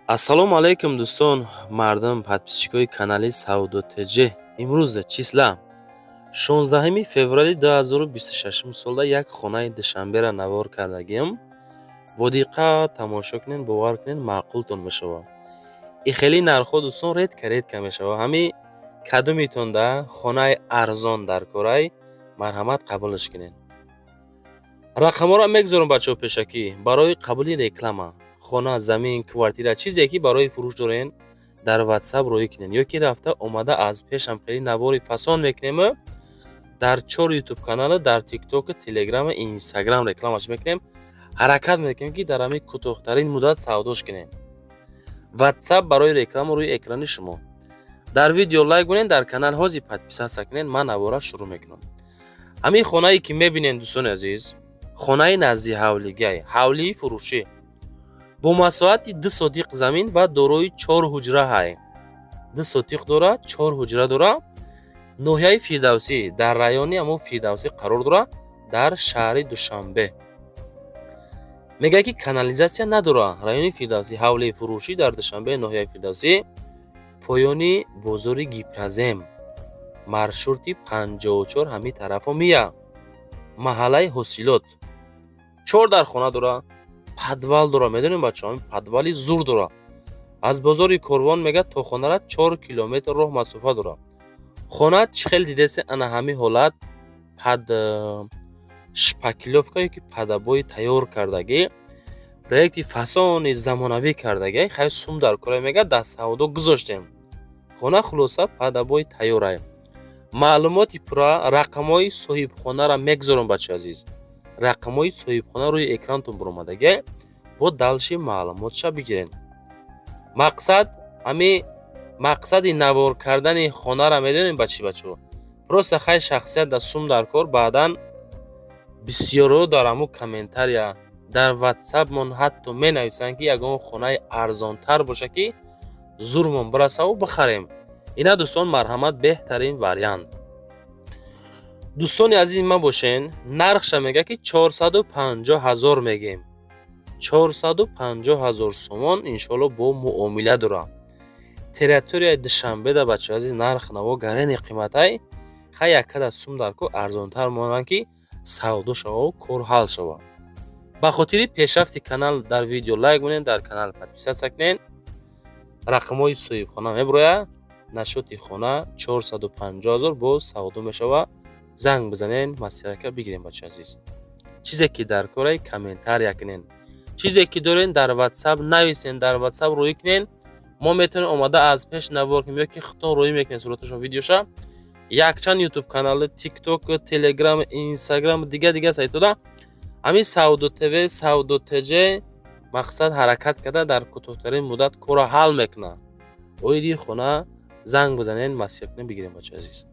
Ассалому алайкум, дӯстон, мардум, подписчикои канали Савдо ТЖ. Имрӯз числа 16 феврали 2026 солда як хонаи Душанберо навор кардагиам. Бо диққат тамошо кунед, бовар кунед, маъқултон мешавад. И хеле нархҳо, дӯстон, редко редко мешавад. Ҳами кадомитонда хонаи арзон дар корай, марҳамат, қабулаш кунед. Рақамҳоро мегузорам, бачаҳо, пешакӣ барои қабули реклама. Хона, замин, квартира, чизе ки барои фурӯш дорен, дар Ватсап роҳӣ кунед ё ки рафта омада аз пешам хеле навори фасон мекунем, дар чор Ютуб канала, дар Тиктоку, Телеграму Инстаграм рекламаш мекунем. Ҳаракат мекунем, ки дар ҳамин кӯтоҳтарин муддат савдош кунем. Ватсап барои реклама рӯи экрани шумо. Дар видео лайк кунед, дар канал ҳозир подписаться кунед. Ман навора шурӯъ мекунам. Ҳамин хонае ки мебинем, дӯстони азиз, хонаи назди ҳавлигай, ҳавлии фурӯшӣ бо масоҳати 2 сотиқ замин ва дорои чор ҳуҷра ҳай. 2 сотиқ дора, чор ҳуҷра дора. Ноҳияи Фирдавсӣ, дар райони ҳамон Фирдавсӣ қарор дора, дар шаҳри Душанбе. Мегӯяд, ки канализатсия надора. Райони Фирдавсӣ, ҳавлии фурӯшӣ дар Душанбе, ноҳияи Фирдавсӣ, поёни бозори Гипрозем, маршрути 54 ҳамин тарафо мия, маҳаллаи Ҳосилот. Чор дар хона дора, подвал дора. Медонем, бачаҳо, подвали зур дора. Аз бозори Корвон, мегӯяд, то хонара 4 километр роҳ масофа дора. Хона чӣ хел дидасе, ана ҳамин ҳолат, под шпаклёвка ёки под обои тайёр кардагӣ, проекти фасони замонавӣ кардагӣ. Хай, сум дар кора, мегӯяд, дар савдо гузоштем хона. Хулоса, под обои тайёрай. Маълумоти пурра, рақамҳои соҳибхонаро мегузорам, бачаи азиз. Рақамҳои соҳибхона рӯи экрантон баромадагӣ, бо дальше маълумотша бигирен. Мақсад, ҳами мақсади навор кардани хонара медонем ба чӣ, бачаҳо? Просто хай, шахсият дар сум дар кор. Баъдан бисёро дар ҳамун комментария, дар Ватсапмон ҳатто менависанд, ки ягон хонаи арзонтар боша, ки зурмон бирасаву бихарем. Ина, дӯстон, марҳамат, беҳтарин вариант. Дӯстони азизи ман бошен, нархша мега, ки 450 ҳазор мегем, 450 ҳазор сомон, иншоалло, бо муомила дорам. Территорияи Душанбеда, бачаҳо азиз, нарх наво гарени қиматай. Хай, яккада сум дар кор, арзонтар монанд, ки савдо шававу кор ҳал шава. Ба хотири пешрафти канал дар видео лайк монед, дар канал подписаться кунед. Рақамҳои соҳибхона мебирояд. Насчёти хона 450 ҳазор боз савдо мешавад. Занг бизанед, маслиҳатка бигирем. Бачаҳо азиз, чизе ки дар корай, комментария кунед, чизе ки дорен, дар Ватсап нависен, дар Ватсап рӯӣ кунед. Мо метавонем омада аз пеш навор кунем ё ки худтон рӯӣ мекунед сураташо, видеоша. Якчанд Ютуб канали, Тикток, Телеграм, Инстаграм, дига дига сайтода ҳамин Савдо ТВ, Савдо ТЖ мақсад ҳаракат карда, дар кӯтоҳтарин муддат корро ҳал мекунад. Оиди хона занг бизанед, маслиҳат кунед, бигирем. Бачаҳо азиз.